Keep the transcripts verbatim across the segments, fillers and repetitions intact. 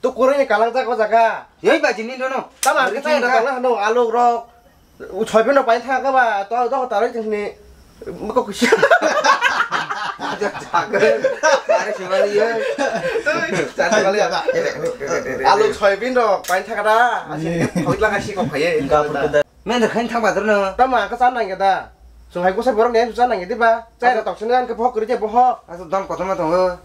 Tukurui ni kalangjak o jaga. Yoi ba jini dono. Tamo ang khe chini tang na no alu rok. U soybean rok paina thangkha ba to do taroi chini. Mako kusi. Jaga. Are sibali ye. Alu soybean rok paina thangkha da. Asini khoi laka si kok khaye. Men de khain thang badar no. Tamo ang khe chana nangya da. Chwng hai bwsai borok ni chana nangya diba? Chai rok tok sini ang khe phok kwrwi je boho. Asa dam kotorma tongo.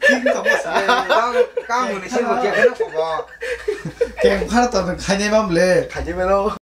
Thik tongo sa. Dam kam hwnwi se bo khe kheno kobo. Keng phar to khainai mam le. Khainai mano.